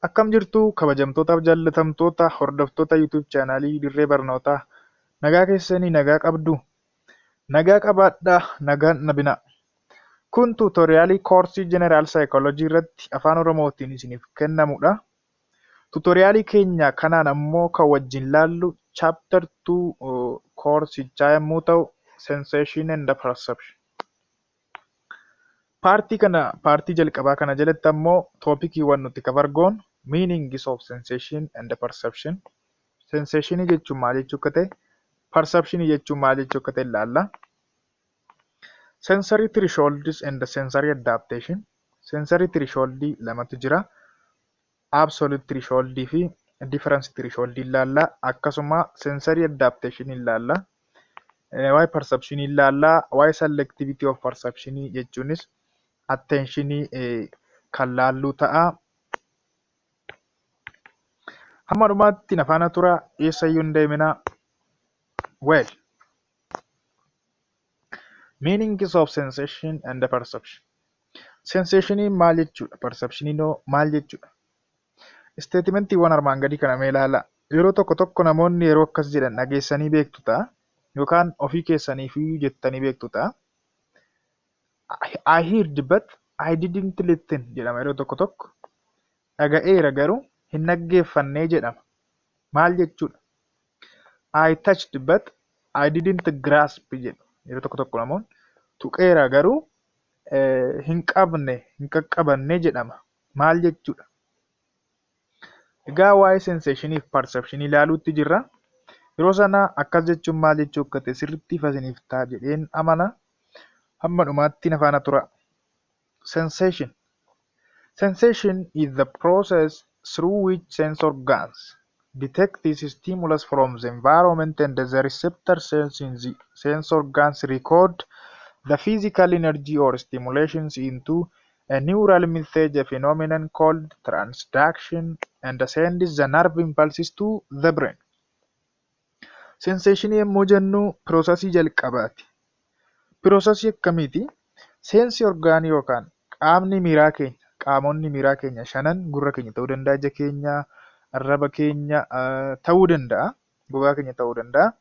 Akkam jirtu, kabajamtootaaf jaallatamtoota hordoftoota YouTube chaanaalii Dirree Barnootaa? Nagaa keessanii? Nagaa qabdu? Nagaa qabaadhaa, nagaan dhabinaa. Kun tutorialii koorsii General Psychology irratti Afaan Oromootiin isiniif kennamudha. Tutorialii keenya kanaan ammoo kan wajjin laallu chapter 2 koorsichaa yommuu ta'u, sensation and perception. Partii kana, partii jalqabaa kana jalatti ammoo topiciiwwan nuti cover goonu meanings of sensation and perception. Sensationii jechuun maal jechuu akka ta'e, perceptionii jechuun maal jechuu akka ta'e ilaalla. Sensory thresholds and sensory adaptation. Sensory threshold lamatu jira. Absolute threshold fi difference threshold ilaalla. Akkasuma sensory adaptation ilaalla. Waa'ee perception ilaalla. Waa'ee selectivity of perception jechuunis attentionii kan laalluu ta'a. Hamma dhumaatti na faana turaa, eessayyuu hin deeminaa. Well, meanings of sensation and perception. Sensationiin maal jechuudha? Perceptioniin hoo maal jechuudha? Statementiiwwan armaan gadii kana mee ilaalaa. Yeroo tokko tokko namoonni yeroo akkas jedhan dhageessanii beektu ta'a. Yookaan ofii keessaniifiyyuu jettanii beektu ta'a. "I heard but I didn't listen" jedhama yeroo tokko tokko. Dhaga'eera garuu hin dhaggeeffannee jedhama. Maal jechuudha? "I touched but I didn't grasp" jedhu yeroo tokko tokko namoonni. Tuqeera garuu hin qabne, hin qaqqabanne jedhama. Maal jechuudha? Egaa waa'ee sensationii fi perceptionii ilaaluutti jirra. Yeroo sana akkas jechuun maal jechuu akka ta'e sirriitti ifa isiniif ta'a jedheen amana. Hamma dhumaatti na faana turaa. Sensation. Sensation is the process through which sense organs detect the stimulus from the environment and the receptor cells in the sense organs record the physical energy or stimulations into a neural message, a phenomenon called transduction, and sends the nerve impulses to the brain. Sensationii yommuu jennu processii jalqabaati. Processii akkamiiti? Sense organii yookaan qaamni miiraa keenya, qaamonni miiraa keenya shanan, gurra keenya ta'uu danda'a, ija keenya, arraba keenya ta'uu danda'a, gogaa keenya ta'uu danda'a.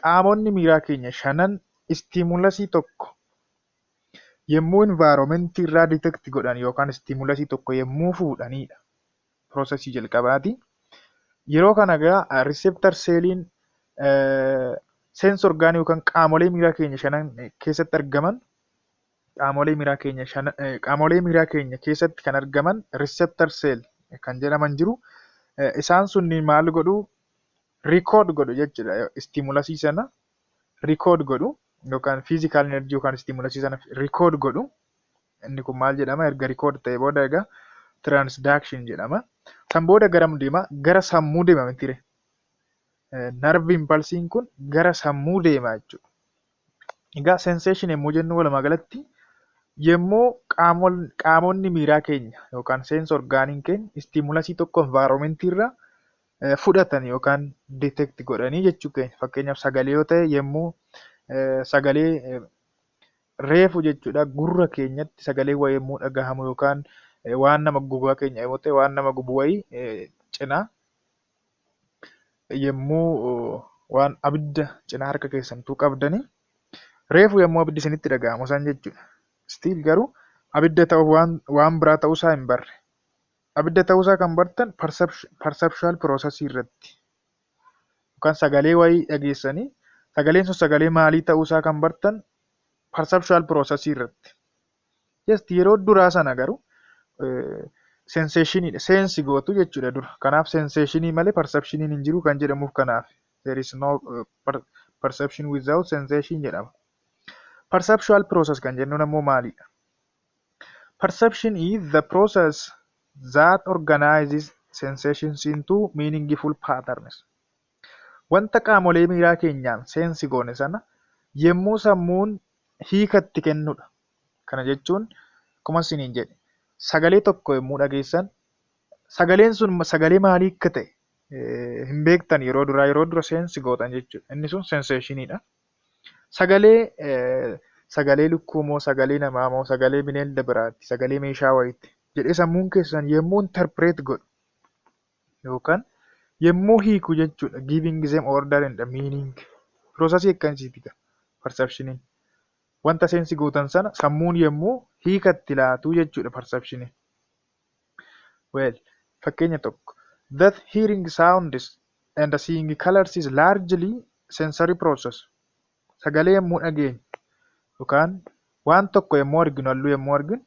Qaamonni miiraa keenya shanan stimulusii tokko yommuu environmentii irraa detect godhan yookaan stimulusii tokko yommuu fuudhanidha. Processii jalqabaati. Yeroo kana egaa receptor celliin sense organii yookaan qaamolee miiraa keenya shanan keessatti argaman, qaamolee miiraa keenya shanan, qaamolee miiraa keenya keessatti kan argaman receptor cell kan jedhaman jiru. Isaan sunniin maal godhuu? Record godhu jechuudha. Stimulusii sana record godhu yookaan physical energy yookaan stimulusii sana record godhu. Inni kun maal jedhama? Erga record ta'e booda egaa transduction jedhama. San booda garam deema? Gara sammuu deema mitiire. Nerve impulsiin kun gara sammuu deema jechuudha. Egaa sensation yommuu jennu walumaa galatti yommuu qaamonni miiraa keenya yookaan sense organiin keenya stimulusii tokko environmentii irraa fudhatan yookaan detect godhanii jechuu keenya. Fakkeenyaaf sagalee yoo ta'e, yommuu sagalee reefu jechuudha, gurra keenyatti sagalee wayii yommuu dhagahamu yookaan waan nama gogaa keenya yoo ta'e, waan nama gubu wayii cinaa yommuu, waan abidda cinaa harka keessantuu qabdanii reefu yommuu abiddi isinitti dhagahamu san jechuudha. Still garuu abidda ta'uu waan biraa ta'uusaa hin barre. Abidda ta'uusaa kan bartan perceptual process irratti yookaan sagalee wayii dhageessanii sagaleen sun sagalee maalii ta'uusaa kan bartan perceptual process irratti. Just yeroo duraa sana garuu sensationiidha. Sense gootu jechuudha dura. Kanaaf sensationii malee perceptioniin hin jiru kan jedhamuuf kanaaf. There is no perception without sensation jedhama. Perceptual process kan jennuun ammoo maalidha? Perception is the process that organizes sensations into meaningful patterns. Wanta qaamolee miiraa keenyaan sense goone sana yommuu sammuun hiikatti kennudha. Kana jechuun akkuma isiniin jedhe, sagalee tokko yommuu dhageessan sagaleen sun sagalee maalii akka ta'e hin beektan yeroo duraa, yeroo dura sense gootan jechuudha. Inni sun sensationiidha. Sagalee lukkuu moo, sagalee namaa moo, sagalee bineelda biraati, sagalee meeshaa wayiiti jedhee sammuun keessan yommuu interpret godhu Yookaan yommuu hiiku jechuudha. Giving them order and meaning. Processii akkasiiti perceptioniin. Wanta sense gootan sana sammuun yommuu hiika itti laatu jechuudha perceptioniin. Well, fakkeenya tokko. That hearing sounds and seeing colors is largely sensory process. Sagalee yommuu dhageenyu yookaan waan tokko yommuu arginu, halluu yommuu arginu,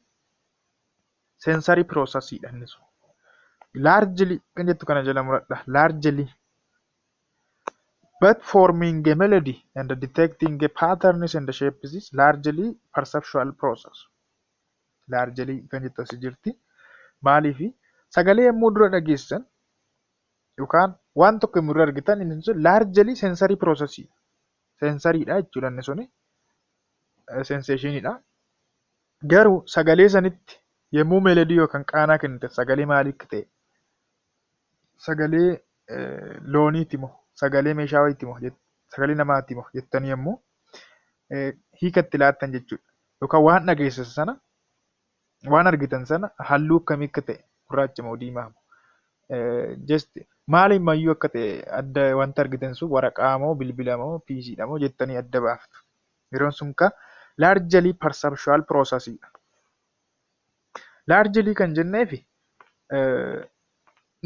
sensory processidha inni sun. Largely kan jettu kana jala muradha. Largely. But forming a melody and detecting a patterns and shapes is largely perceptual process. Largely kan jettu as jirti. Maaliifi? Sagalee yommuu dura dhageessan yookaan waan tokko yommuu dura argitan, inni sun largely sensory process. Sensoryidha jechuudha inni suni. Sensationiidha. Garuu sagalee sanitti yommuu melody yookaan qaanaa kennitan, sagalee maalii akka ta'e, sagalee looniiti moo sagalee meeshaa wayiiti moo sagalee namaati moo jettanii yommuu hiika itti laattan jechuudha. Yookaan waan dhageessan sana, waan argitan sana, halluu akkamii akka ta'e, gurraacha moo diimaa moo just maaliimayyuu akka ta'e adda, wanta argitan sun waraqaa moo bilbila moo PCdha moo jettanii adda baaftu. Yeroon sun ka largely perceptual processidha. Largely kan jenneefi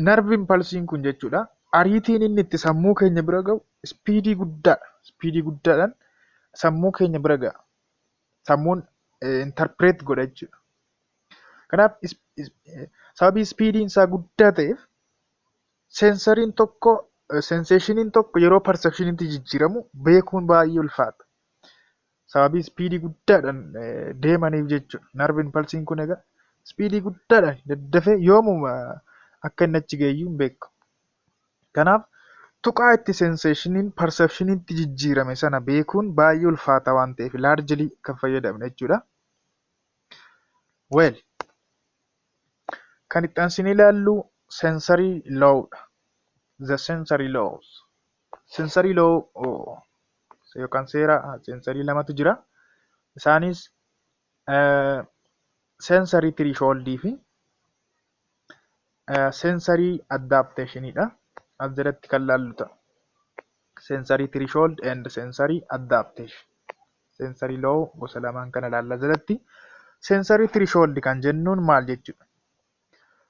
nerve impulsiin kun jechuudha. Ariitiin inni itti sammuu keenya bira gahu speedii guddaadha. Speedii guddaadhaan sammuu keenya bira gaha. Sammuun interpret godha jechuudha. Kanaaf sababii speediin isaa guddaa ta'eef, sensoryiin tokko, sensationiin tokko yeroo perceptioniitti jijjiiramu beekuun baay'ee ulfaata. Sababii speedii guddaadhaan deemaniif jechuudha. Nerve impulsiin kun egaa speedii guddaadhaan daddafee yoomuma akka inni achi gaheyyuu hin beeku. Kanaaf tuqaa itti sensationiin perceptioniitti jijjiirame sana beekuun baay'ee ulfaataa waan ta'eef largely kan fayyadamne jechuudha. Well, kan itti aansinee ilaallu sensory lawdha. The sensory laws. Sensory law yookaan seera sensory lamatu jira. Isaanis sensory thresholdii fi sensory adaptationidha. As jalatti kan laallu ta'a. Sensory threshold and sensory adaptation. Sensory law gosa lamaan kana ilaalla jalatti. Sensory threshold kan jennuun maal jechuudha?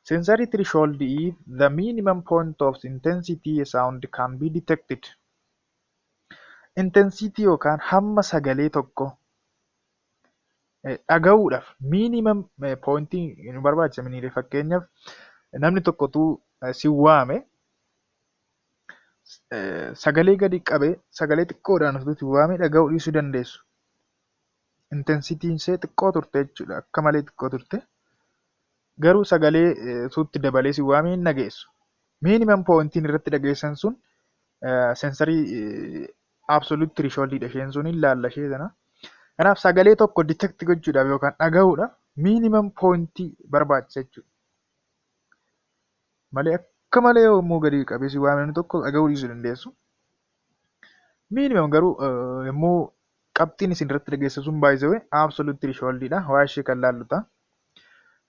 Sensory threshold is the minimum point of intensity a sound can be detected. Intensity yookaan hamma sagalee tokko dhaga'uudhaaf minimum pointii nu barbaachisa. Fakkeenyaaf, namni tokko utuu si waame, sagalee gadi qabee, sagalee xiqqoodhaan utuu si waame, dhaga'uu dhiisuu dandeessu. Intensityiin ishee xiqqoo turte jechuudha. Akka malee xiqqoo turte. Garuu sagalee suutti dabalee si waame hin dhageessu. Minimum pointiin irratti dhageessan sun sensory absolute thresholdidha. Isheen sun hin laalla ishee sana. Kanaaf sagalee tokko detect gochuudhaaf yookaan dhagahuudhaaf minimum pointii barbaachisa jechuudha. Malee akka malee yommuu gadi qabee si waame namni tokko, dhagahuu dhiisuu dandeessu. Minimum garuu yommuu qabxiin isin irratti dhageessan sun baay'isee absolute thresholdidha. Waa ishee kan laallu ta'a.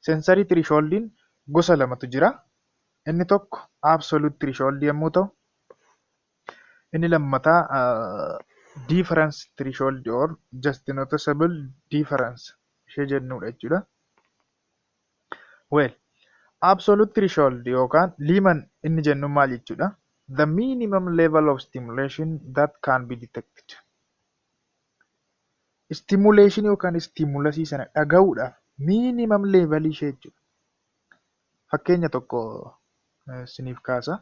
Sensory thresholdiin gosa lamatu jira. Inni tokko absolute threshold yommuu ta'u, inni lammataa difference threshold or just noticeable difference ishee jennudha jechuudha. Well, absolute threshold yookaan limen inni jennu maal jechuudha? The minimum level of stimulation that can be detected. Stimulation yookaan stimulusii sana dhaga'uudhaaf minimum level ishee jechuudha. Fakkeenya tokko isiniif kaasa.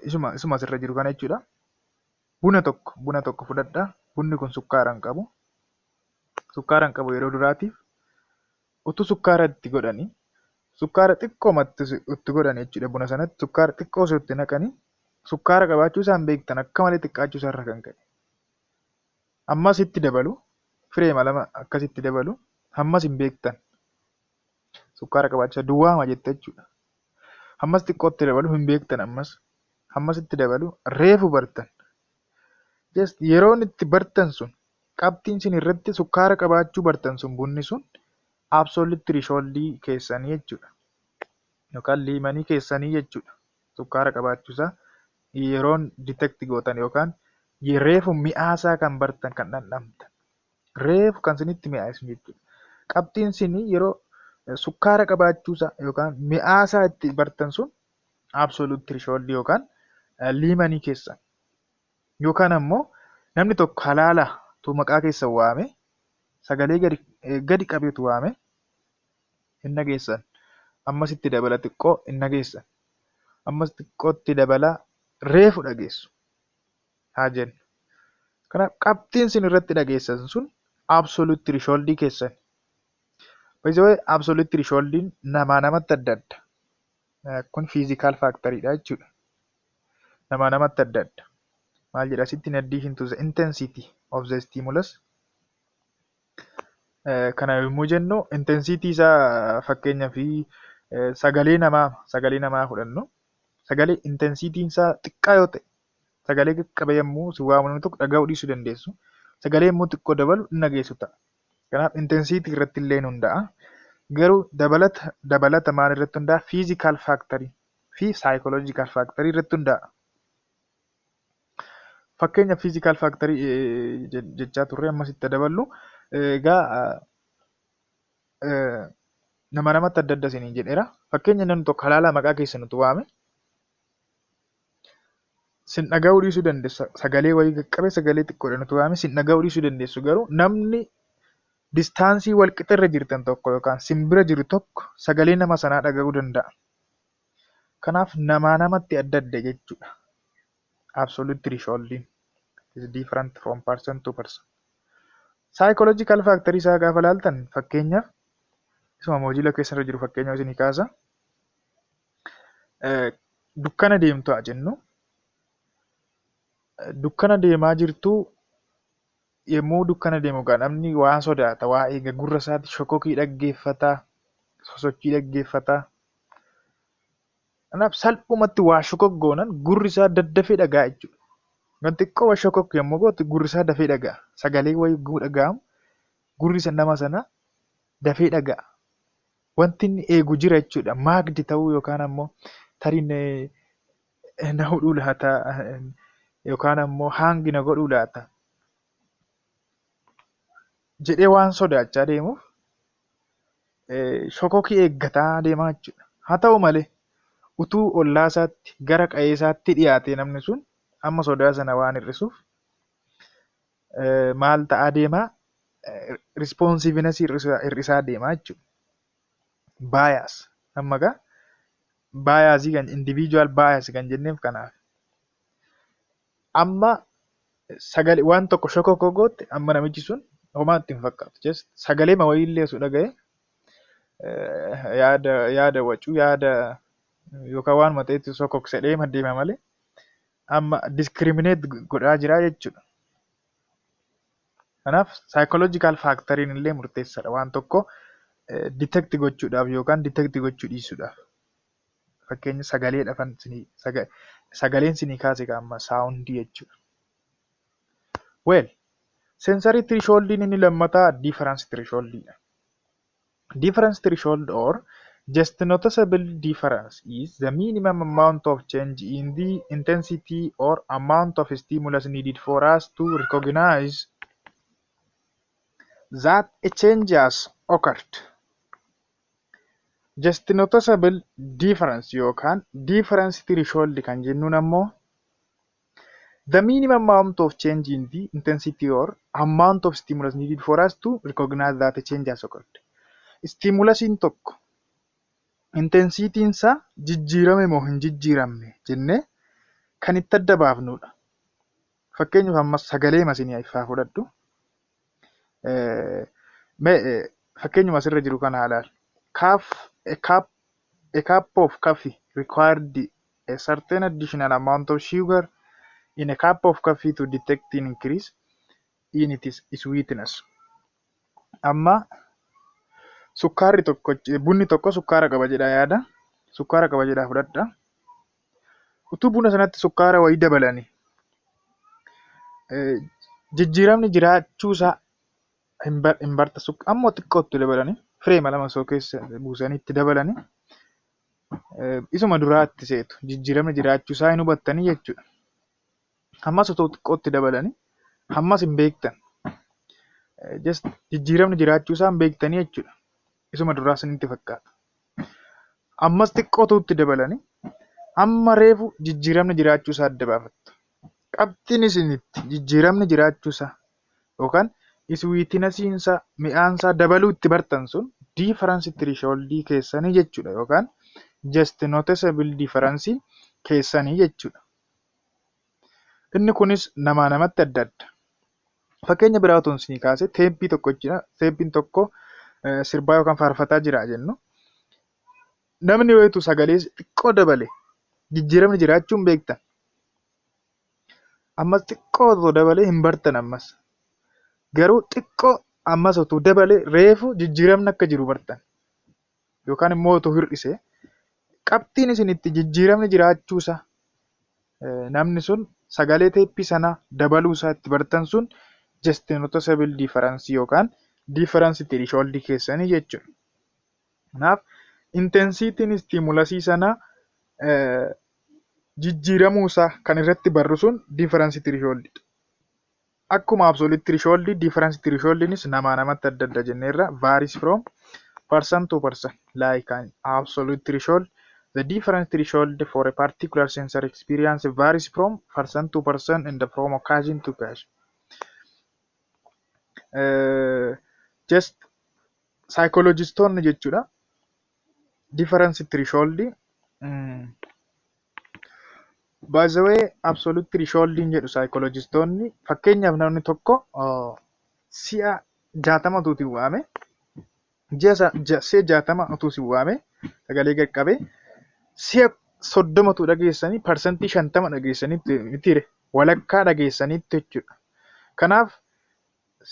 Isuma asirra jiru kana jechuudha. Buna tokko fudhadhaa. Bunni kun sukkaara hin qabu. Sukkaara hin qabu. Yeroo duraatiif utuu sukkaara itti godhanii, sukkaara xiqqoomatti itti godhan jechuudha, buna sanatti sukkaara xiqqoo osoo itti naqanii, sukkaara qabaachuu isaa hin beektan, akka malee xiqqaachuu isaa irraa kan ka'e. Ammas itti dabalu, fireema lama akkasitti dabalu, ammas hin beektan. Sukkaara qabaachuu isaa duwwaama jette jechuudha. Ammas xiqqootti dabalu, hin beektan ammas. Ammas itti dabalu, reefu bartan. Just yeroon itti bartan sun, qabxiin isin irratti sukkaara qabaachuu bartan sun, bunni sun absolute threshold keessanii jechuudha. Yookaan limenii keessanii jechuudha. Sukkaara qabaachuusaa yeroon detect gootan yookaan reefu mi'aasaa kan bartan, kan dhandhamtan. Reefu kan isinitti mi'aayu jechuudha. Qabxiin isin yeroo sukkaara qabaachuusaa yookaan mi'aasaa itti bartan sun absolute threshold yookaan limenii keessan. Yookaan ammoo namni tokko halaala tu maqaa keessan waame, sagalee gadi qabeetu waame, hin dhageessan. Ammas itti dabala xiqqoo, hin dhageessan. Ammas xiqqootti dabalaa, reefu dhageessu haa jennu. Kanaaf qabxiin isin irratti dhageessan sun absolute threshold keessan. By the way, absolute thresholdiin namaa namatti adda adda. Kun physical factoridha jechuudha. Namaa namatti adda adda. Maal jedha asitti? In addition to the intensity of the stimulus. Kana yommuu jennu, intensity isaa, fakkeenyaaf sagalee namaa fudhannu, sagalee intensityn isaa xiqqaa yoo ta'e, sagalee qaqqabe yommuu si waamu namni tokko dhaga'uu dhiisuu dandeessu. Sagalee yommuu xiqqoo dabalu hin dhageessu ta'a. Kanaaf intensity irratti illee hundaa'a. Garuu dabalata maal irratti hundaa'a? Physical factorii fi psychological factorii irratti hundaa'a. Fakkeenya physical factorii jechaa turre ammas itti daballu. Egaa nama namatti adda adda isiniin jedheera. Fakkeenya namni tokko halaalaa maqaa keessan utuu waame, sin dhaga'uu dhiisuu dandeessa. Sagalee wayii qaqqabe, sagalee xiqqoodhaan utuu waame, sin dhaga'uu dhiisuu dandeessu. Garuu namni distanceii wal qixa irra jirtan tokko yookaan sin bira jiru tokko sagalee nama sanaa dhaga'uu danda'a. Kanaaf namaa namatti adda adda jechuudha. Absolute threshold is different from person to person. Psychological factor isaa gaafa ilaaltan, fakkeenyaaf isuma moojila keessa irra jiru fakkeenya isinii kaasa. Dukkana deemtu haa jennu. Dukkana deemaa jirtu, yommuu dukkana deemu egaa namni waan sodaata, waa eega, gurra isaatti shokokii dhaggeeffata, sosochii dhaggeeffata. Kanaaf salphumatti waa shokok goonan gurri isaa daddafee dhaga'a jechuudha. Wanti xiqqoo waa shokok yommuu gootu gurri isaa dafee dhaga'a. Sagalee wayii yogguu dhaga'amu gurri nama sanaa dafee dhaga'a. Wanti inni eegu jira jechuudha. Maagdi ta'uu yookaan ammoo tarii na hudhuu laata yookaan ammoo hangi na godhuu laata jedhee waan sodaachaa deemuuf shokokii eeggataa deemaa jechuudha. Haa ta'u malee utuu ollaa isaatti, gara qe'ee isaatti dhiyaatee, namni sun amma sodaa sana waan hir'isuuf maal ta'aa deemaa? Responsivenessii hir'isaa deemaa jechuudha. Bias amma egaa biasii kan individual bias kan jenneef kanaaf. Amma sagalee waan tokko shokokoo gootte, amma namichi sun homaa itti hin fakkaatu. Sagalee wayiillee osoo dhaga'ee yaada wacuu yaada yookaan waanuma ta'etti sokoksedhee deema malee amma discriminate godhaa jira jechuudha. Kanaaf psychological factoriin illee murteessaadha waan tokko detect gochuudhaaf yookaan detect gochuu dhiisuudhaaf. Fakkeenya sagaleen isinii kaase amma soundii jechuudha. Well, sensory thresholdiin inni lammataa difference thresholdiidha. Difference threshold or just noticeable difference is the minimum amount of change in the intensity or amount of stimulus needed for us to recognize that a change has occurred. Just noticeable difference yookaan difference threshold kan jennuun ammoo the minimum amount of change in the intensity or amount of stimulus needed for us to recognize that a change has occurred. Stimulusiin tokko intensityn isaa jijjiirame moo hin jijjiiramne jennee kan itti adda baafnudha. Fakkeenyaaf ammas sagalee isinii haa fudhadhu. Mee fakkeenyuma asirra jiru kana haa ilaallu. A cup of coffee required a certain additional amount of sugar in a cup of coffee to detect an increase in its sweetness. Amma sukkaarri tokko, bunni tokko sukkaara qaba jedhaa yaada. Sukkaara qaba jedhaa fudhadhaa. Utuu buna sanatti sukkaara wayii dabalanii jijjiiramni jiraachuusaa hin barta. Ammoo xiqqoo itti dabalanii, fireema lama osoo keessa buusanii itti dabalanii Isuma duraatti seetu, jijjiiramni jiraachuu isaa hin hubattanii jechuudha. Ammas otoo xiqqootti dabalanii ammas hin beektan. Just jijjiiramni jiraachuu isaa hin beektanii jechuudha. Isuma duraa isinitti fakkaata. Ammas xiqqootu itti dabalanii amma reefu jijjiiramni jiraachuu isaa adda baafattu. Qabxiin isinitti jijjiiramni jiraachuu isaa yookaan sweetnessiin isaa, mi'aan isaa dabaluu itti bartan sun difference threshold keessanii jechuudha, yookaan just noticeable difference keessanii jechuudha. Inni kunis namaa namatti adda adda. Fakkeenya biraa otoo isinii kaasee, teeppii tokko jira. Teeppiin tokko sirbaa yookaan faarfataa jira jennu. Namni wayitu sagalee xiqqoo dabale, jijjiiramni jiraachuu hin beektan. Ammas xiqqoo otoo dabalee hin bartan ammas. Garuu xiqqoo ammas otoo dabalee reefu jijjiiramni akka jiru bartan. Yookaan immoo otoo hir'ise, qabxiin isin itti jijjiiramni jiraachuusaa, namni sun sagalee teeppii sanaa dabaluusaa itti bartan sun just noticeable difference yookaan difference threshold keessanii jechuudha. Kanaaf intensityn stimulusii sanaa jijjiiramuusaa kan irratti barru sun difference threshold. Akkuma absolute threshold, difference thresholdinis namaa namatti adda adda jenneerra, varies from person to person. Like an absolute threshold, the difference threshold for a particular sensory experience varies from person to person and from occasion to occasion. Just psychologistoonni jechuudha. Difference threshold, by the way, absolute threshold jedhu psychologistoonni. Fakkeenyaaf, namni tokko si'a 60 utuu waame, ji'a si'a 60 utuu si waame, sagalee qaqqabe si'a 30tu dhageessanii, 50% dhageessanitti mitiire, walakkaa dhageessanitti jechuudha. Kanaaf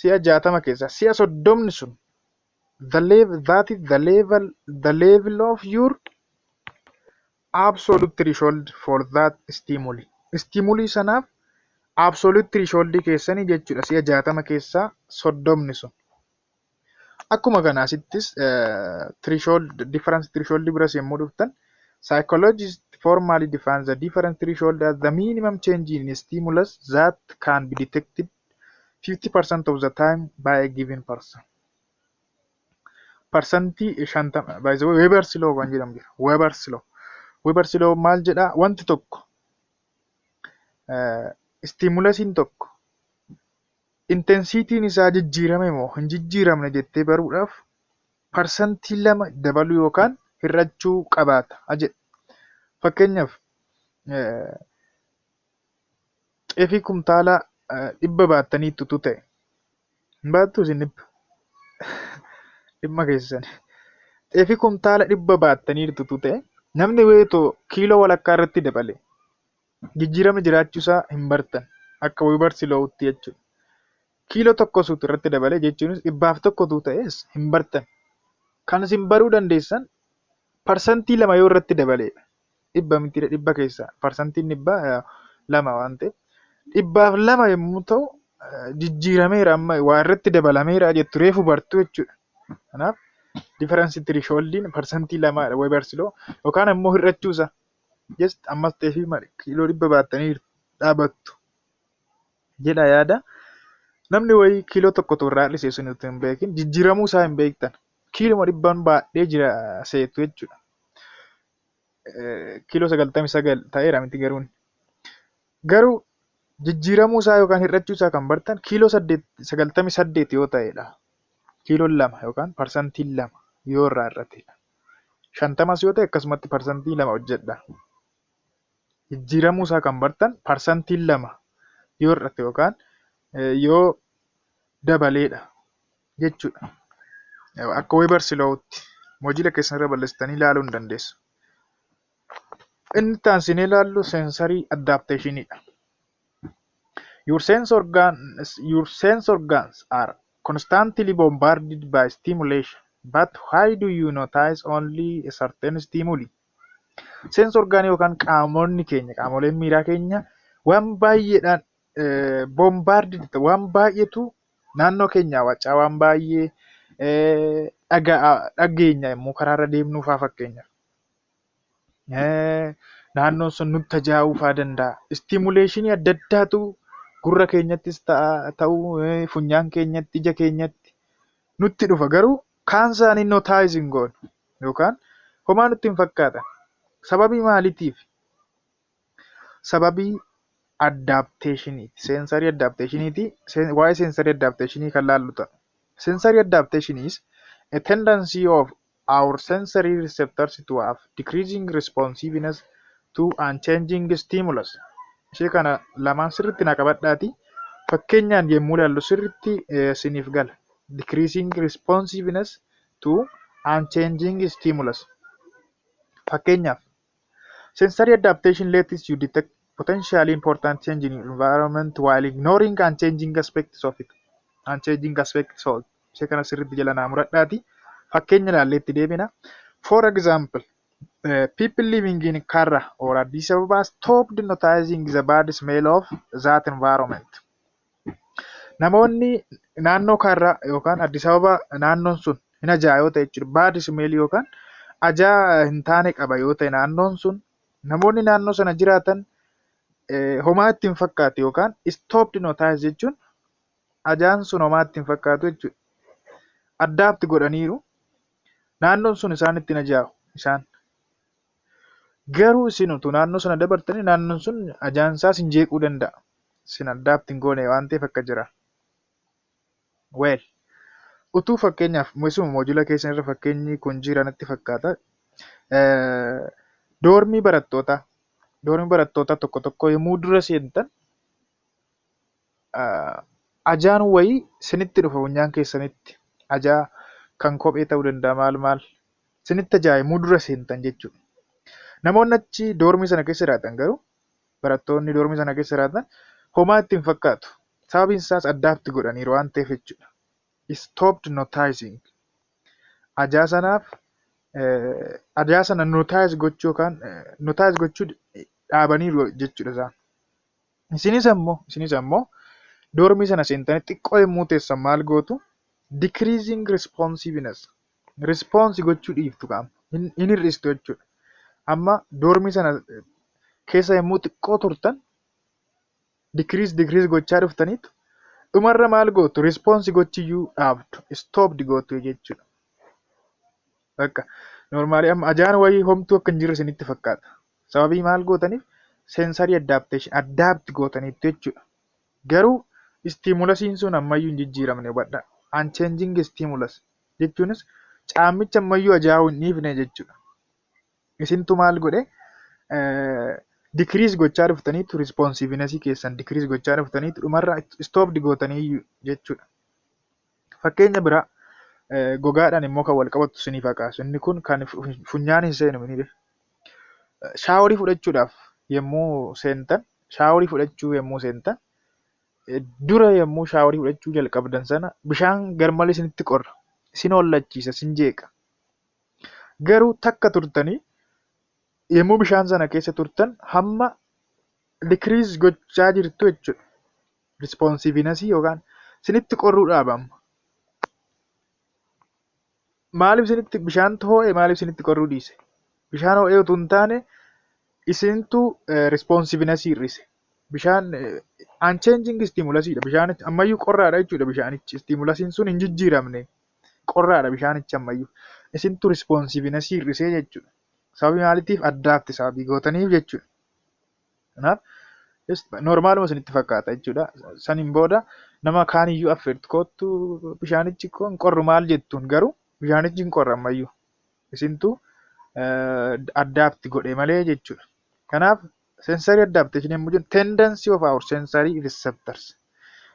si'a 60 keessaa si'a 30ni sun the level, that is the level of your absolute threshold for that stimuli. Stimuli sanaaf absolute threshold keessanii jechuudha, si'a 60 keessaa 30ni sun. Akkuma kana asittis threshold, difference threshold biras yommuu dhuftan, psychologists formally define the difference threshold as the minimum change in stimulus that can be detected 50% of the time by a given person. 50%, by the way, Weber's law kan jedhamu jira. Weber's law. Weber's law maal jedhaa? Wanti tokko, stimulusiin tokko intensityn isaa jijjiirame moo hin jijjiiramne jettee baruudhaaf 2% dabaluu yookaan hir'achuu qabaata jedha. Fakkeenyaaf, xeefii kumtaala 100 baattaniittu ta'e, hin baattuu isin 100? Dhimma keessan. Xeefii kumtaala 100 baattaniirtu ta'e, namni wayitoo kiiloo walakkaa irratti dabale, jijjiiramni jiraachuusaa hin bartan akka Weber's lawutti jechuudha. Kiiloo tokko suutu irratti dabale, jechuunis 101tu ta'es hin bartan. Kan isin baruu dandeessan 2% yoo irratti dabaledha. 100 miti, 100 keessaa parsantiin 100 lama waan ta'eef, 102 yommuu ta'u jijjiirameera, amma waa irratti dabalameera jettu, reefu bartu jechuudha. Kanaaf difference thresholdiin 2%dha Weber's law, yookaan immoo hir'achuusaa. Just ammas xeefii kiiloo 100 baattanii dhaabattu jedha yaada. Namni wayii kiiloo tokkotu irraa hir'ise sun utuu hin beekin, jijjiiramuu isaa hin beektan. Kiiloo 100n baadhee jira seetu jechuudha. Kiiloo 99 ta'eera miti garuu. Garuu jijjiiramuu isaa yookaan hir'achuu isaa kan bartan kiiloo 98 yoo ta'edha. Kiiloon 2 yookaan 2% yoo irraa hir'atedha. 50s yoo ta'e akkasumatti 2% hojjedha. Jijjiiramuu isaa kan bartan 2% yoo hir'ate yookaan yoo dabaleedha jechuudha. Akka Weber's lawutti hojiilee keessan irra balleessitanii ilaaluu hin dandeessu. Inni itti aansinee ilaallu sensory adaptationidha. Your sense organs are constantly bombarded by stimulation. But why do you notice only a certain stimuli? Sense organ yookaan qaamonni keenya, qaamoleen miiraa keenya waan baay'eedhaan bombarded, waan baay'eetu naannoo keenyaa wacaa, waan baay'ee dhageenya yommuu karaarra deemnu fa'aa fakkeenyaaf. Naannoon sun nutti ajaa'uu fa'aa danda'a. Stimulationii adda addaatu gurra keenyattis ta'uu, funyaan keenyatti, ija keenyatti nutti dhufa. Garuu kaan isaanii notice hin goonu yookaan homaa nutti hin fakkaatan. Sababii maaliitiif? Sababii adaptationiiti. Sensory adaptationiiti. Waa'ee sensory adaptationii kan laallu ta'a. Sensory adaptation is a tendency of our sensory receptors to have decreasing responsiveness to unchanging stimulus. Ishee kana lamaan sirriitti na qabadhaati. Fakkeenyaan yommuu ilaallu sirriitti isiniif gala. Decreasing responsiveness to unchanging stimulus. Fakkeenyaaf, sensory adaptation lets you detect potentially important change in environment while ignoring unchanging aspects of it. Unchanging aspects of it. Ishee kana sirriitti jala naa muradhaati. Fakkeenya ilaallee itti deebina. For example, people living in Kara or Addis Ababa stopped noticing the bad smell of that environment. Namoonni naannoo Karraa yookaan Addis Ababa naannoon sun hin ajaa'a yoo ta'e jechuudha. Bad smell yookaan ajaa hin taane qaba yoo ta'e naannoon sun, namoonni naannoo sana jiraatan homaa itti hin fakkaatu yookaan stopped notice jechuun ajaan sun homaa itti hin fakkaatu jechuudha. Adapt godhaniiru. Naannoon sun isaan ittiin ajaa'u isaan. Garuu isin utuu naannoo sana dabartanii naannoon sun ajaan isaa isin jeequu danda'a. Isin adapt hin goone waan ta'eef akka jira. Well, utuu fakkeenyaaf isuma module keessan irra fakkeenyi kun jira natti fakkaata. Dormii barattootaa tokko tokko yommuu dura seentan ajaan wayii isinitti dhufa funyaan keessanitti. Ajaa kan kophee ta'uu danda'a, maal maal. Isinitti ajaa'a yommuu dura seentan jechuudha. Namoonni achi dormii sana keessa jiraatan garuu, barattoonni dormii sana keessa jiraatan homaa itti hin fakkaatu. Sababiin isaas adapt godhaniiru waan ta'eef jechuudha. Stopped noticing. Ajaa sanaaf ajaa sana notice gochuu yookaan notice gochuu dhaabaniiru jechuudha isaan. Isinis ammoo dormii sana seentanii xiqqoo yommuu teessan maal gootu? Decreasing responsiveness. Response gochuu dhiiftu qaama. Hin hir'istu jechuudha. Amma dormii sana keessa yommuu xiqqoo turtan decrease gochaa dhuftaniitu dhumarra maal gootu? Response gochiyyuu dhaabdu. Stopped gootu jechuudha. Bakka normally amma ajaan wayii homtuu akka hin jirre isinitti fakkaata. Sababii maal gootaniif? Sensory adaptation adapt gootaniitu jechuudha. Garuu stimulusiin sun ammayyuu hin jijjiiramne, hubadhaa. Unchanging stimulus jechuunis caammicha ammayyuu ajaa'uu hin dhiifne jechuudha. Isintu maal godhe? Decrease gochaa dhuftaniitu, responsiveness keessan decrease gochaa dhuftaniitu dhumarra stopped gootanii jechuudha. Fakkeenya biraa gogaadhaan immoo kan wal qabatu isiniif haa kaasu. Inni kun kan funyaan hin seenu. Showerii fudhachuudhaaf yommuu seentan, showerii fudhachuu yommuu seentan, dura yommuu showerii fudhachuu jalqabdan sana bishaan garmalee isinitti qorra. Isin hollachiisa, isin jeeqa. Garuu takka turtanii yommuu bishaan sana keessa turtan hamma decrease gochaa jirtu jechuudha. Responsiveness yookaan isinitti qorruu dhaaba amma. Maaliif isinitti bishaantu ho'e? Maaliif isinitti qorruu dhiise? Bishaan ho'ee utuu hin taane isintu responsiveness hir'ise. Bishaan unchanging stimulusiidha. Bishaan ammayyuu qorraadha jechuudha bishaanichi. Stimulusiin sun hin jijjiiramne. Qorraadha bishaanichi ammayyuu. Isintu responsiveness hir'isee jechuudha. Sababii maaliitiif? Adapt sababii gootaniif jechuudha. Kanaaf normaluma isinitti fakkaata jechuudha. Saniin booda nama kaaniyyuu affeertu, "Kottu, bishaanichi hin qorru," maal jettuun, garuu bishaanichi hin qorra ammayyuu. Isintu adapt godhe malee jechuudha. Kanaaf sensory adaptation yommuu jennu tendency of our sensory receptors.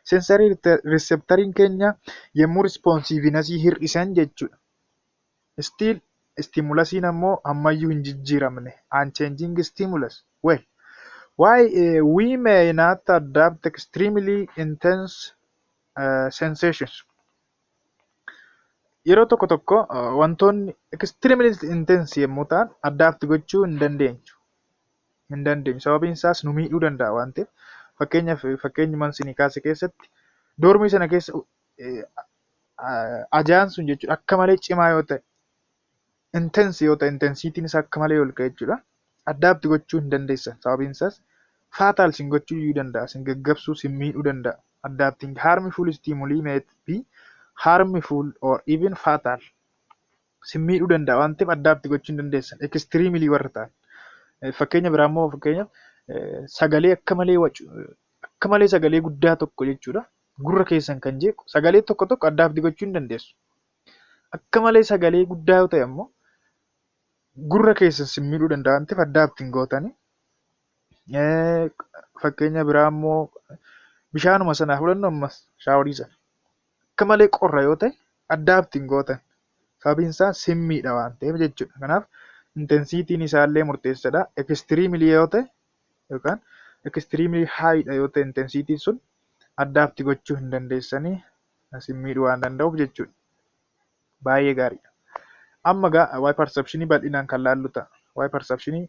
Sensory receptoriin keenya yommuu responsiveness hir'isan jechuudha. Still stimulusiin ammoo ammayyuu hin jijjiiramne. Unchanging stimulus. Well, why we may not adapt extremely intense sensations. Yeroo tokko tokko wantoonni extremely intense yommuu ta'an adapt gochuu hin dandeenyu. Hin dandeenyu. Sababiin isaas nu miidhuu danda'a waan ta'eef. Fakkeenyaaf, fakkeenyuma isinii kaase keessatti dormii sana keessa ajaan sun jechuudha akka malee cimaa yoo ta'e, intense yoo ta'e, intensityn isaa akka malee ol ka'e jechuudha. Adapt gochuu hin dandeessan. Sababiin isaas fatal sin gochuu iyyuu danda'a. Sin gaggabsuu, sin miidhuu danda'a. Adapting harmful stimuli may be harmful or even fatal. Sin miidhuu danda'a waan ta'eef adapt gochuu hin dandeessan. Extremely warra ta'an. Fakkeenya biraa immoo, fakkeenyaaf, sagalee akka malee wacu, akka malee sagalee guddaa tokko jechuudha. Gurra keessan kan jeequ sagalee tokko tokko adapt gochuu hin dandeessu. Akka malee sagalee guddaa yoo ta'e ammoo gurra keessan sin miidhuu danda'a waan ta'eef adapt hin gootani. Fakkeenya biraa immoo bishaanuma sana fudhannu, ammas showerii sana. Akka malee qorra yoo ta'e adapt hin gootan. Sababiin isaa sin miidha waan ta'eef jechuudha. Kanaaf intensityn isaallee murteessaadha. Extremely yoo ta'e yookaan extremely highdha yoo ta'e intensityn sun, adapt gochuu hin dandeessanii, sin miidhuu waan danda'uuf jechuudha. Baay'ee gaariidha. Amma egaa waa'ee perceptionii bal'inaan kan laallu ta'a. Waa'ee perceptionii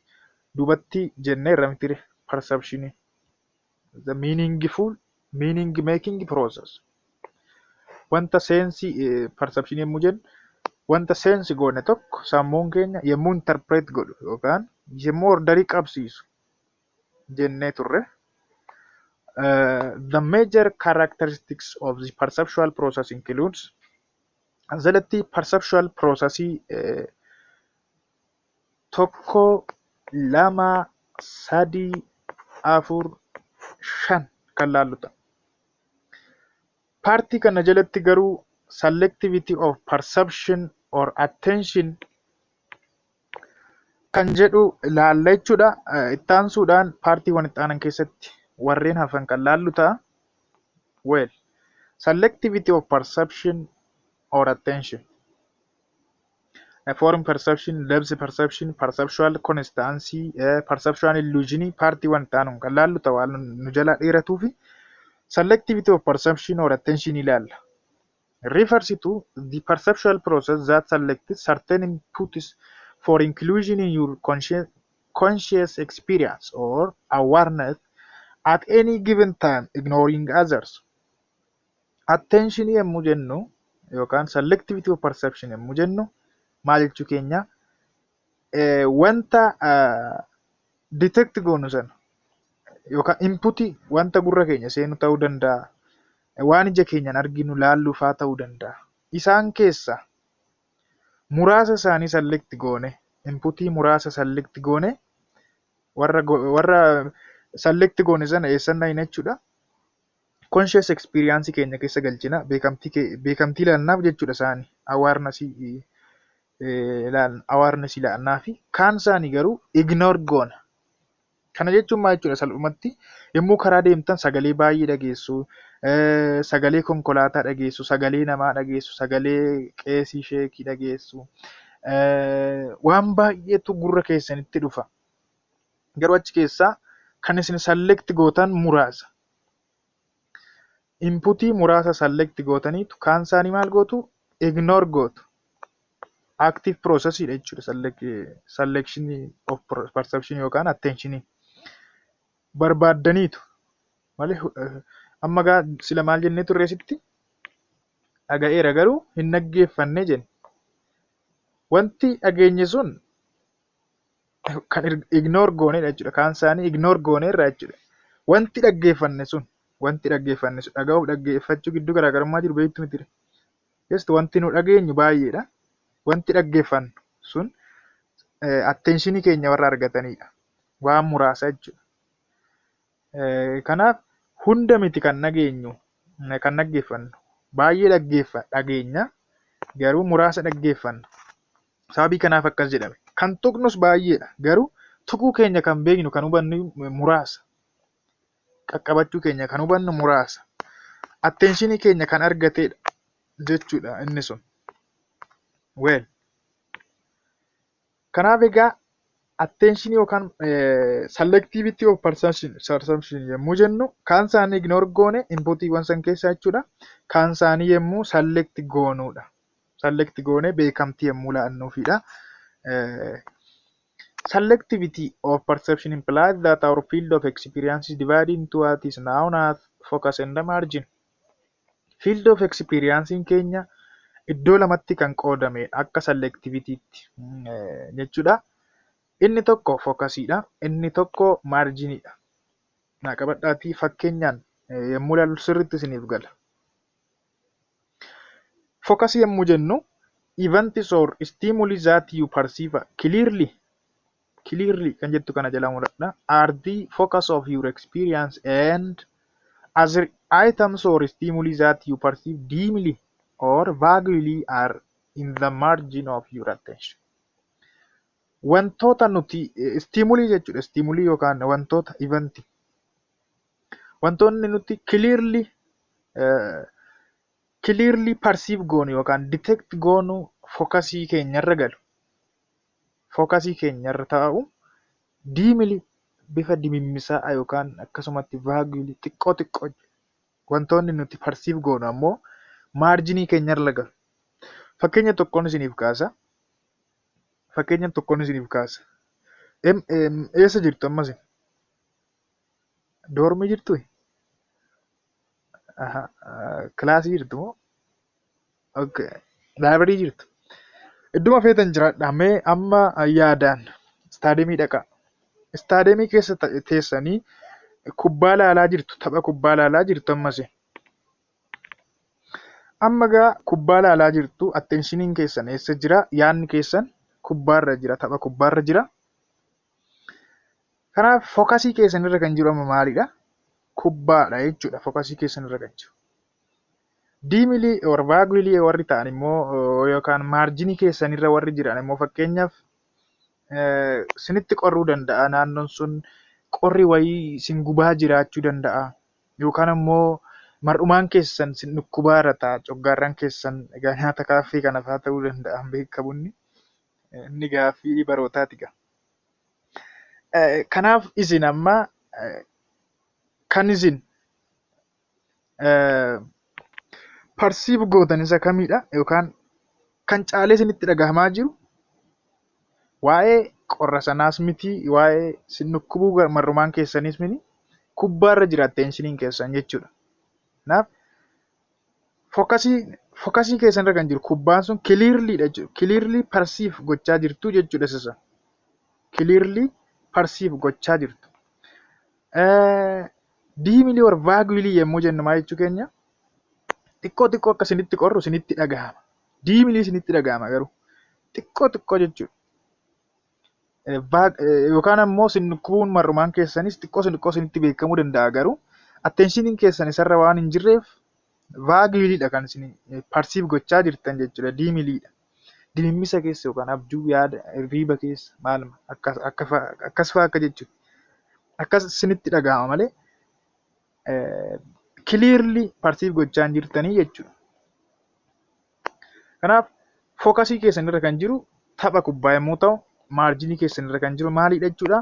duubatti jenneerra miti perceptionii? The meaningful meaning making process. Wanta sense perceptionii yommuu jennu, wanta sense goone tokko sammuun keenya yommuu interpret godhu yookaan yommuu orderii qabsiisu jennee turre. The major characteristics of the perceptual process includes, jalatti perceptual processii tokko, lama, sadii, afur, shan kan laallu ta'a. Partii kana jalatti garuu selectivity of perception or attention kan jedhu ilaalla jechuudha. Itti aansuudhaan partiiwwan itti aanan keessatti warreen hafan kan laallu ta'a. Well, selectivity of perception or attention. Form perception, depth perception, perceptual constancy, perceptual illusion partiiwwan itti aanuun kan laallu ta'a, waan nu jalaa dheeratuu fi selectivity of perception or attention ilaalla. Refers to the perceptual process that selects certain inputs for inclusion in your conscious experience or awareness at any given time, ignoring others. Attention yommuu jennu yookaan selectivity of perception yommuu jennu maal jechuu keenya? Wanta detect goonu sana yookaan inputii wanta gurra keenya seenu ta'uu danda'a. Waan ija keenyaan arginu laalluu fa'aa ta'uu danda'a. Isaan keessaa muraasa isaanii select goone, inputii muraasa select goone, warra select goone sana eessan dhaqna jechuudha? Conscious experience keenya keessa galchina, beekamtii laannaaf jechuudha isaanii, awareness laannaa fi kaan isaanii garuu ignore goona. Kana jechuun maal jechuudha salphumatti? Yommuu karaa deemtan sagalee baay'ee dhageessu, sagalee konkolaataa dhageessu, sagalee namaa dhageessu, sagalee qeesii sheekii dhageessu, waan baay'eetu gurra keessanitti dhufa. Garuu achi keessaa kan isin select gootan muraasa. Inputii muraasa select gootaniitu kaan isaanii maal gootu? Ignore gootu. Active process dha jechuudha selection of perception yookaan attention barbaaddaniitu malee. Amma gaa sila maal jennee turre asitti? Dhaga'eera garuu hin dhaggeeffanne jenne. Wanti dhageenye sun kan ignore goonedha jechuudha. Kaan isaanii ignore gooneerra jechuudha. Wanti dhaggeeffanne sun dhaga'uuf dhaggeeffachuu gidduu garaagarummaa jiru beektu miti? Just wanti nu dhageenyu baay'eedha. Wanti dhaggeeffannu sun attentionii keenya warra argatanidha. Waan muraasa jechuudha. Kanaaf hunda miti kan dhageenyu, kan dhaggeeffannu. Baay'ee dhageenya garuu muraasa dhaggeeffanna. Sababii kanaaf akkas jedhame. Kan tuqnus baay'eedha garuu tuquu keenya kan beeknu, kan hubannu muraasa. Qaqqabachuu keenya kan hubannu muraasa. Attentionii keenya kan argatedha jechuudha inni sun. Well, kanaaf egaa attention yookaan selectivity of perception yommuu jennu, kaan isaanii ignore goone inputiiwwan san keessaa jechuudha. Kaan isaanii yommuu select goonuudha. Select goone beekamtii yommuu laannuufidha. Selectivity of perception implies that our field of experience is divided into what is known as focus and the margin. Field of experience keenya iddoo lamatti kan qoodame akka selectivitytti jechuudha. Inni tokko focusiidha. Inni tokko marginiidha. Naa qabadhaatii, fakkeenyaan yommuu ilaallu sirriitti isiniif gala. Focusii yommuu jennu, events or stimuli that you perceive clearly, clearly kan jettu kana jala muradha, are the focus of your experience, and other items or stimuli that you perceive dimly or vaguely are in the margin of your attention. Wantoota nuti stimuli jechuudha. Stimuli yookaan wantoota event, wantoonni nuti clearly perceive goonu yookaan detect goonu focusii keenyarra galu. Focusii keenyarra taa'u. Dimly, bifa dimimmisaa yookaan akkasumatti vaguely, xiqqoo xiqqoo wantoonni nuti perceive goonu ammoo marginii keenyarra galu. Fakkeenya tokkoon isiniif kaasa. Fakkeenya tokkoon isiniif kaasa. Eessa jirtu ammas? Dormii jirtuu? Kilaasii jirtu moo? Okay. Library jirtu. Idduma feetan jiraadhaa, mee amma yaadaan istaadiyeemii dhaqaa. Istaadiyeemii keessa teessanii kubbaa ilaalaa jirtu. Tapha kubbaa ilaalaa jirtu ammas. Amma egaa kubbaa ilaalaa jirtu, attentioniin keessan eessa jira? Yaadni keessan kubbaarra jira. Tapha kubbaarra jira. Kanaaf focusii keessan irra kan jiru amma maalidha? Kubbaadha jechuudha, focusii keessan irra kan jiru. Dimly or vaguely warri ta'an immoo yookaan marginii keessan irra warri jiran immoo, fakkeenyaaf, sinitti qorruu danda'a, naannoon sun qorri wayii sin gubaa jiraachuu danda'a, yookaan immoo mar'umaan keessan sin dhukkubaara ta'a, coggaarraan keessan. Egaa nyaata kaaffee kana fa'aa ta'uu danda'a, hin beekamu, inni gaaffii barootaati egaa. Kanaaf isin amma kan isin perceive gootan isa kamidha, yookaan kan caalee isinitti dhagahamaa jiru waa'ee qorra sanaas miti, waa'ee sin dhukkubuu mar'umaan keessaniis miti, kubbaarra jira attentioniin keessan jechuudha. Kanaaf focusii keessan irra kan jiru kubbaan sun clearly dha jechuudha. Clearly perceive gochaa jirtu jechuudha isa. Clearly perceive gochaa jirtu. Dimly or vaguely yommuu jennu maal jechuu keenya? Xiqqoo xiqqoo akka isinitti qorru isinitti dhagahama. Dimly isinitti dhagahama garuu xiqqoo xiqqoo jechuudha. Yookaan ammoo sin dhukkubuun mar'umaan keessanis xiqqoo xiqqoo isinitti beekamuu danda'a, garuu attentioniin keessan isarra waan hin jirreef vaguelydha kan isin perceive gochaa jirtan jechuudha. Dimlydha. Dimimmisa keessa yookaan abjuu, yaada hirriiba keessa maal akkas fa'aa akka jechuudha. Akkas isinitti dhagahama malee clearly perceive gochaa hin jirtanii jechuudha. Kanaaf focusii keessan irra kan jiru tapha kubbaa yommuu ta'u, marginii keessan irra kan jiru maalidha jechuudha?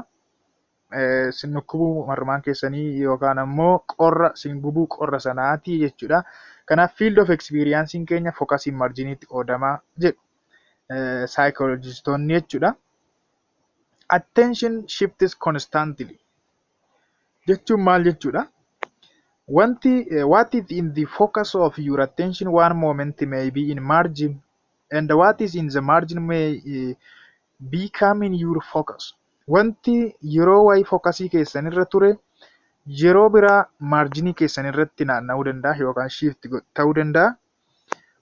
Sin dhukkubuu mar'umaan keessanii yookaan ammoo qorra sin gubuu qorra sanaati jechuudha. Kanaaf field of experience keenya focusii, marginiitti qoodamaa jedhu saayikolojistoonni jechuudha. Attention shifts constantly jechuun maal jechuudha? Wanti what is in the focus of your attention one moment may be in margin, and what is in the margin may become in your focus. Wanti yeroo wayii focusii keessan irra ture yeroo biraa marginii keessan irratti naanna'uu danda'a yookaan shift ta'uu danda'a.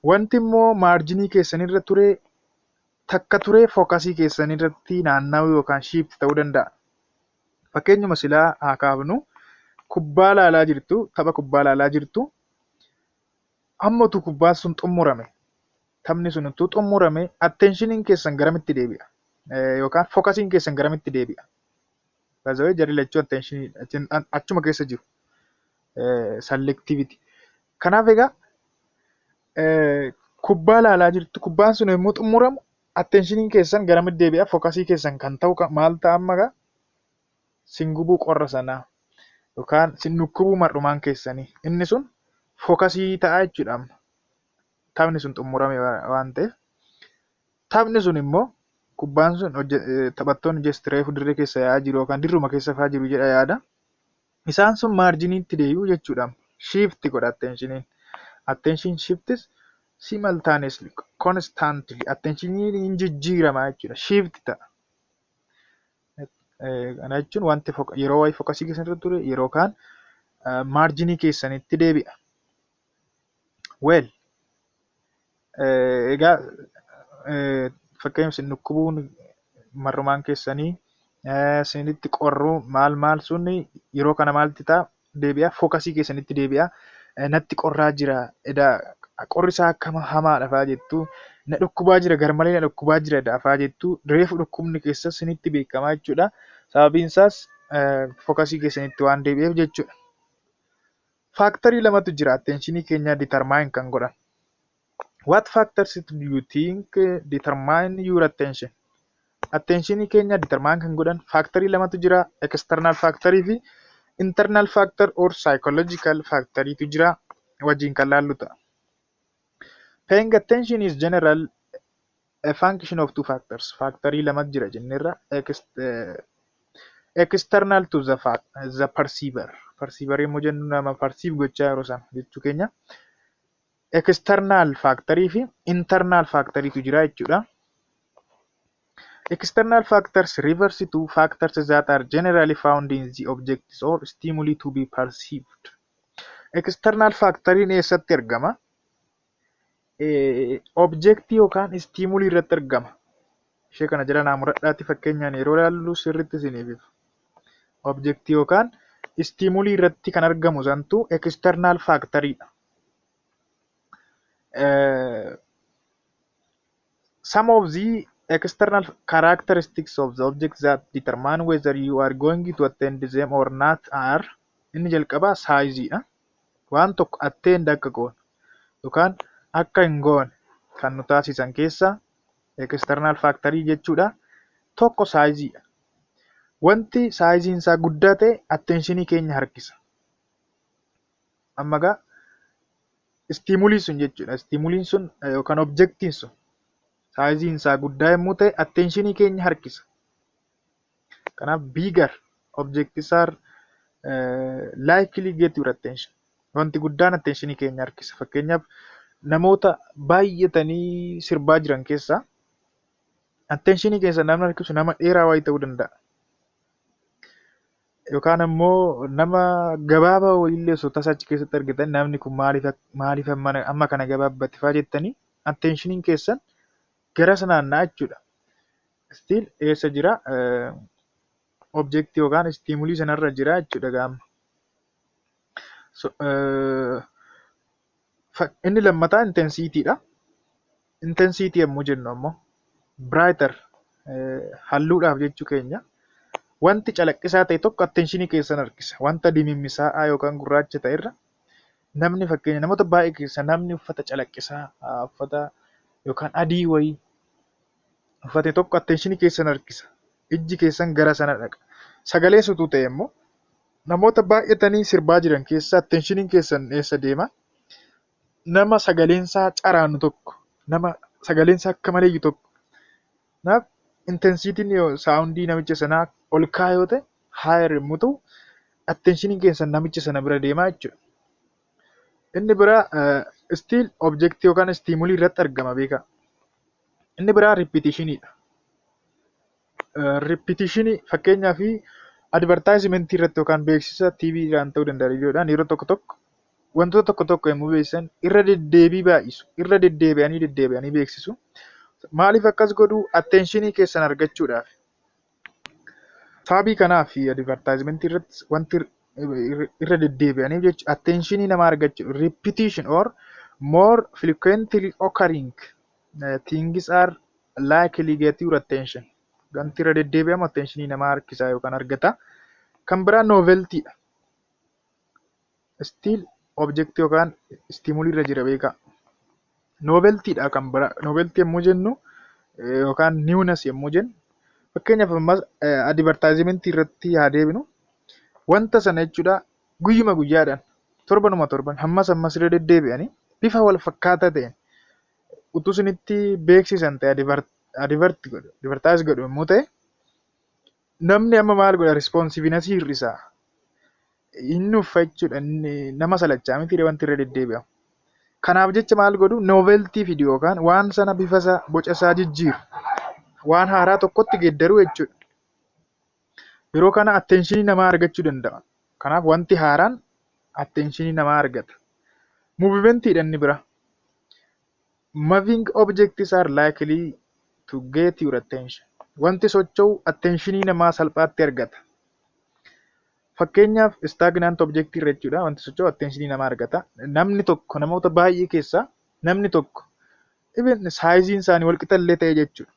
Wanti immoo marginii keessan irra ture takka turee focusii keessan irratti naanna'uu yookaan shift ta'uu danda'a. Fakkeenyuma silaa haa kaafnu. Kubbaa ilaalaa jirtu, tapha kubbaa ilaalaa jirtu. Amma utuu kubbaan sun xumurame, taphni sun utuu xumurame, attentioniin keessan garamitti deebi'a? Yookaan focusiin keessan garamitti deebi'a? By jarri lachuu attentionii achuma keessa jiru. Selectivity. Kanaaf egaa kubbaa ilaalaa jirtu, kubbaan sun yommuu xumuramu attentioniin keessan garamitti deebi'a? Focusii keessan kan ta'u maal ta'a amma egaa? Sin gubuu qorra sanaa yookaan sin dhukkubuu mar'umaan keessanii, inni sun focusii ta'a jechuudha amma. Taphni sun xumurame waan ta'eef. Taphni sun immoo, kubbaan sun, taphattoonni just reefu dirree keessa yaa'aa jiru yookaan dirruma keessa fa'aa jiru jedha yaada. Isaan sun marginiitti deebi'u jechuudha. Shift godha attentioniin. Attention shifts simultaneously, constantly. Attentioniin hin jijjiirama jechuudha. Shift ta'a. Kana jechuun wanti yeroo wayii focusii keessan irra ture yeroo kaan marginii keessanitti deebi'a. Well, egaa fakkeenyaaf isin dhukkubuun marrumaan keessanii, isinitti qorruu, maal maal suni yeroo kana maaltti ta'a deebi'a? Focusii keessanitti deebi'a. Natti qorraa jira, edaa qorri isaa akkam hamaadha fa'aa jettu, na dhukkubaa jira, garmalee na dhukkubaa jira edaa fa'aa jettu, reefu dhukkubni keessa isinitti beekamaa jechuudha. Sababiin isaas focusii keessanitti waan deebi'eef jechuudha. Factorii lamatu jira attentionii keenya determine kan godhan. What factors do you think determine your attention? Attentionii keenya determine kan godhan factorii lamatu jira. External factorii fi internal factor or psychological factoriitu jira. Wajjin kan laallu ta'a. Paying attention is general a function of two factors. Factorii lamatu jira jenneerra. External to the perceiver. Perceiver yommuu jennu nama perceive gochaa yeroo sana jechuu keenya. External factorii fi internal factoriitu jira jechuudha. External factors refers to factors that are generally found in the objects or stimuli to be perceived. External factoriin eessatti argama? Objectii yookaan stimuli irratti argama. Ishee kana jala naa muradhaatti, fakkeenyaan yeroo ilaallu sirriitti isiniif ifa. Objectii yookaan stimuli irratti kan argamu santu external factoriidha. Some of the external characteristics of the object that determine whether you are going to attend them or not are: inni jalqabaa sizeiidha. Waan tokko attend akka goonu yookaan akka hin goone kan nu taasisan keessaa external factorii jechuudha. Tokko sizeiidha. Wanti sizeiin isaa guddaa ta'e attentionii keenya harkisa. Amma egaa stimulii sun jechuudha. Stimuliin sun yookaan objectiin sun sizeiin isaa guddaa yommuu ta'e attentionii keenya harkisa. Kanaaf bigger objects are likely get your attention. Wanti guddaan attentionii keenya harkisa. Fakkeenyaaf, namoota baay'atanii sirbaa jiran keessaa attentionii keessa namni harkisu nama dheeraa wayii ta'uu danda'a. Yookaan immoo nama gabaabaa wayiillee osoo tasa achi keessatti argitan, namni kun maaliif amma kana gabaabbate fa'aa jettanii attentioniin keessan gara sanaan na'a jechuudha. Still eessa jira? Objectii yookaan stimulii sanarra jira jechuudha gaama. Inni lammataa intensityiidha. Intensity yommuu jennu ammoo brighter, halluudhaaf jechuu keenya. Wanti calaqqisaa ta'e tokko attentionii keessan harkisa. Wanta dimimmisaa'aa yookaan gurraacha ta'e irra namni, fakkeenya, namoota baay'ee keessa namni uffata calaqqisaa, uffata yookaan adii wayii uffate tokko attentionii keessan harkisa. Ijji keessan gara sana dhaqa. Sagalees utuu ta'e immoo namoota baay'atanii sirbaa jiran keessa attentioniin keessan eessa deema? Nama sagaleensaa caraanu tokko, nama sagaleensaa akka malee iyyu tokko. Kanaaf intensityiin soundii namicha sanaa ol ka'aa yoo ta'e, higher yommuu ta'u, attentioniin keessan namicha sana bira deemaa jechuudha. Inni biraa still objectii yookaan stimulii irratti argama, beekaa. Inni biraa repetitioniidha. Repetitionii, fakkeenyaaf, advertisementii irratti yookaan beeksisa TVdhaan ta'uu danda'a, reediyoodhaan, yeroo tokko tokko wantoota tokko tokko yommuu beeksisan irra deddeebii baay'isu. Irra deddeebi'anii deddeebi'anii beeksisu. Maaliif akkas godhuu? Attentionii keessan argachuudhaaf. Sababii kanaaf advertisementii irratti wanti irra deddeebi'anii jechuudha attentionii namaa argachuu. Repetition or more frequently occurring things are likely get your attention. Wanti irra deddeebi'amu attentionii namaa harkisa yookaan argata. Kan biraa noveltyiidha. Still objectii yookaan stimulii irra jira, beekaa. Noveltyiidha kan biraa. Novelty yommuu jennu yookaan newness yommuu jennu, fakkeenyaaf, ammas advertisementii irratti haa deebinu. Wanta sana jechuudha guyyuma guyyaadhaan, torbanuma torban, hammas ammas irra deddeebi'anii bifa wal fakkaataa ta'een utuu isinitti beeksisan ta'e, advert godhu, advertise godhu yommuu ta'e, namni amma maal godha? Responsivenessii hir'isa. Inni uffa jechuudha, inni nama salachaa miti wanti irra deddeebi'amu. Kanaaf jecha maal godhu? Novelty fidu yookaan waan sana bifa isaa, boca isaa jijjiiru. Waan haaraa tokkotti geeddaruu jechuudha. Yeroo kana attentionii namaa argachuu danda'a. Kanaaf wanti haaraan attentionii namaa argata. Movementiidha inni bira. Moving objects are likely to get your attention. Wanti socho'u attentionii namaa salphaatti argata. Fakkeenyaaf, stagnant object irra jechuudha. Wanti socho'u attentionii namaa argata. Namni tokko namoota baay'ee keessaa namni tokko, even sizeiin isaanii wal qixa illee ta'e jechuudha.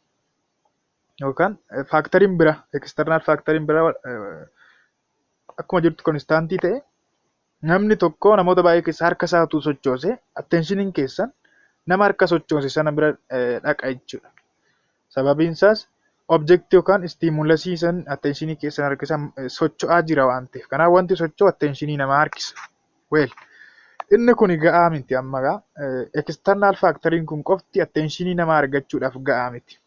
Yookaan factoriin bira, external factoriin bira akkuma jirtu constantii ta'e, namni tokko namoota baay'ee keessaa harka isaa utuu sochoose, attentioniin keessan nama harka sochoose sana bira dhaqa jechuudha. Sababiin isaas objectii yookaan stimulusii san attentionii keessan harkisa, socho'aa jira waan ta'eef. Kanaaf wanti socho'u attentionii namaa harkisa. Well, inni kun ga'aa miti amma gaa. External factoriin kun qofti attentionii namaa argachuudhaaf ga'aa miti.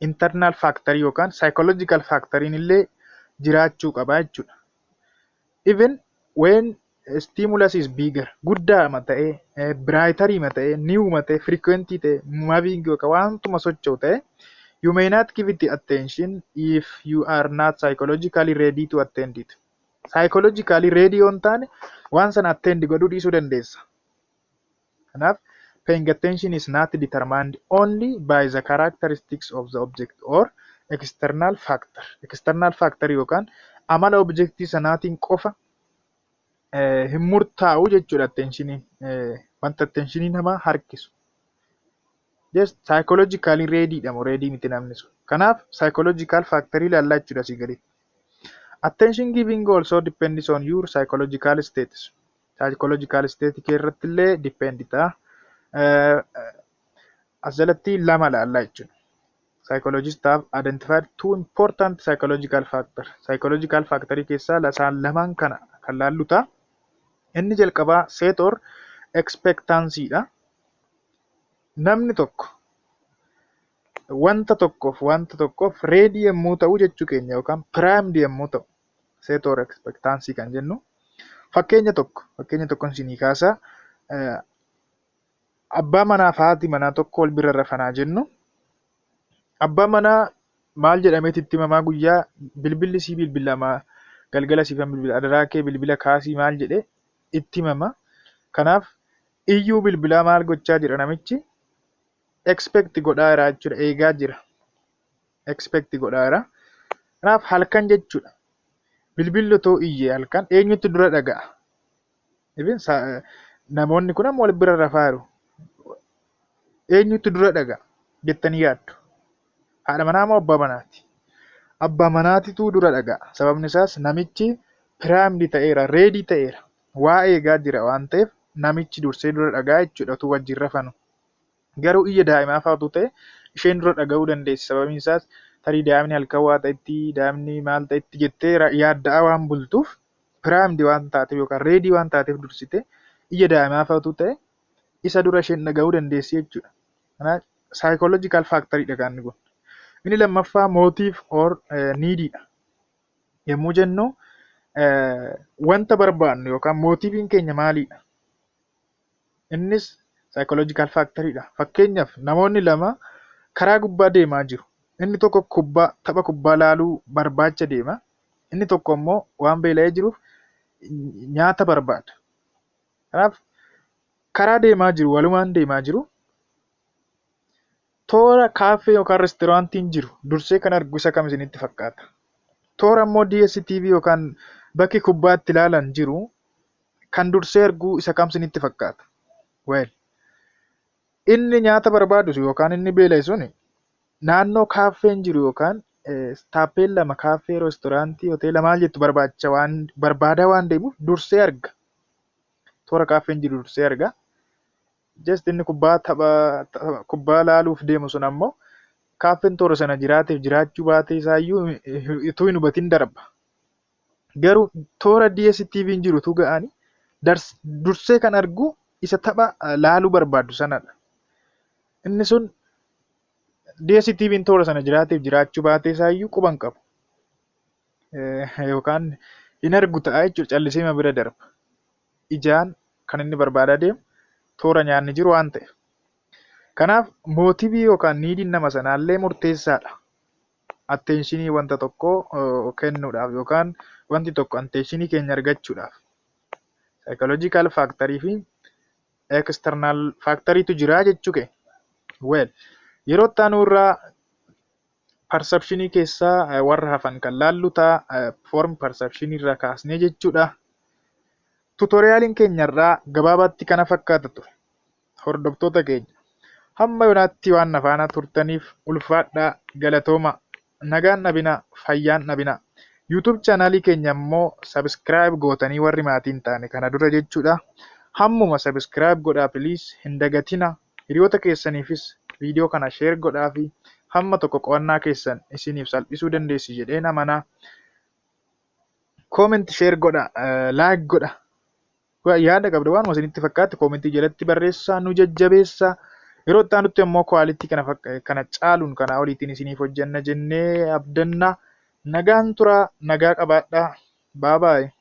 Internal factorii yookaan psychological factoriin illee jiraachuu qaba jechuudha. Even when stimulus is bigger, guddaama ta'ee, brighteriima ta'ee, newuma ta'ee, frequentii ta'ee, moving yookaan wantuma socho'u ta'e, you may not give it attention if you are not psychologically ready to attend it. Psychologically ready yoo hin taane, waan sana attend godhuu dhiisuu dandeessa. Kanaaf paying attention is not determined only by the characteristics of the object or external factor. External factor yookaan amala objectii sanaatiin qofa hin murtaa'u jechuudha attentioniin, wanta attentionii namaa harkisu. Just psychologically ready dha moo ready miti namni sun? Kanaaf psychological factor ilaallaa jechuudha asii gaditti. Attention giving also depends on your psychological status. Psychological state kee irratti illee depend ta'a. As jalatti lama ilaallaa jechuudha. Psychologists have identified two important psychological factor. Psychological factor keessaa isaan lamaan kana kan laallu ta'a. Inni jalqabaa set or expectancy dha. Namni tokko wanta tokkoof ready yommuu ta'u jechuu keenya, yookaan primed yommuu ta'u, set or expectancy kan jennu, fakkeenya tokkon isinii kaasaa. Abbaa manaa fi haati manaa tokko wal bira rafanaa jennu. Abbaan manaa maal jedhameet itti himamaa? Guyyaa bilbilli sii bilbilamaa, galgala siifan bilbila, adaraa kee bilbila kaasii maal jedhee itti himama. Kanaaf iyyuu bilbilaa maal gochaa jira namichi? Expect godhaa jira jechuudha, eegaa jira. Expect godhaa jira. Kanaaf halkan jechuudha. Bilbilli otoo iyyee halkan eenyutu dura dhaga'a? Namoonni kun amma wal bira rafaa jiru. Eenyutu dura dhaga'a jettanii yaaddu? Haadha manaa moo abbaa manaati? Abbaa manaatitu dura dhaga'a. Sababni isaas namichi primed ta'eera, ready ta'eera. Waa eegaa jira waan ta'eef, namichi dursee dura dhaga'a jechuudha utuu wajjin rafanu. Garuu iyya daa'imaa fa'aa utuu ta'e, isheen dura dhaga'uu dandeessi. Sababiin isaas tarii daa'imni halkan waa ta'etti, daa'imni maal ta'etti jettee yaadda'aa waan bultuuf, primed waan taateef yookaan ready waan taateef, dursitee iyya daa'imaa fa'aa utuu ta'e isa dura isheen dhaga'uu dandeessi jechuudha. Kanaaf psychological factoriidha kan inni kun. Inni lammaffaa motive or neediidha. Yommuu jennu, wanta barbaannu yookaan motiveiin keenya maalidha? Innis psychological factoriidha. Fakkeenyaaf, namoonni lama karaa gubbaa deemaa jiru. Inni tokko kubbaa, tapha kubbaa laaluu barbaacha deema. Inni tokko immoo waan beela'ee jiruuf nyaata barbaada. Kanaaf karaa deemaa jiru, walumaan deemaa jiru. Toora kaaffee yookaan restaurantiin jiru dursee kan argu isa kam isinitti fakkaata? Toora immoo DSTV yookaan bakki kubbaa itti ilaalan jiru kan dursee argu isa kam isinitti fakkaata? Well, inni nyaata barbaadu yookaan inni beela'e suni naannoo kaaffeen jiru yookaan taappeellama kaaffee, restaurantii, hoteela maal jettu barbaacha waan barbaadaa waan deemuuf dursee arga. Toora kaaffeen jiru dursee arga. Just inni kubbaa, tapha kubbaa laaluuf deemu sun ammoo kaaffeen toora sana jiraateef jiraachuu baatee isaayyuu utuu hin hubatin darba. Garuu toora DSTV'n jiru utuu ga'anii, dursee kan argu isa tapha laaluu barbaadu sanadha. Inni sun DSTV'n toora sana jiraateef jiraachuu baatee isaayyuu quba hin qabu. Yookaan hin argu ta'a jechuudha, callisee bira darba. Ijaan kan inni barbaadaa deemu toora nyaanni jiru waan ta'eef. Kanaaf motiveii yookaan neediin nama sanaallee murteessaadha. Attentionii wanta tokkoo kennuudhaaf yookaan wanti tokko attentionii keenya argachuudhaaf psychological factorii fi external factoriitu jira jechuu keenya. Well, yeroo itti aanu irraa perceptionii keessaa warra hafan kan laallu ta'a, form perceptionii irraa kaasnee jechuudha. Tutorialiin keenya irraa gabaabaatti kana fakkaata ture. Hordoftoota keenya, hamma yoonaatti waan na faana turtaniif ulfaadhaa, galatooma. Nagaan dhabinaa, fayyaan dhabinaa. YouTube channelii keenya immoo subscribe gootanii warri maatii hin taane kana dura jechuudha. Hammuma subscribe godhaa, please, hin dagatina. Hiriyoota keessaniifis viidiyoo kana share godhaa fi hamma tokko qo'annaa keessan isiniif salphisuu dandeessi jedheen amanaa. Comment, share godha, like godha. Yaada qabda waanuma isinitti fakkaate commentii jalatti barreessaa, nu jajjabeessaa. Yeroo itti aanutti immoo quality kana caaluun kanaa oliitiin isiniif hojjenna jennee abdanna. Nagaan turaa, nagaa qabaadhaa. Bye bye.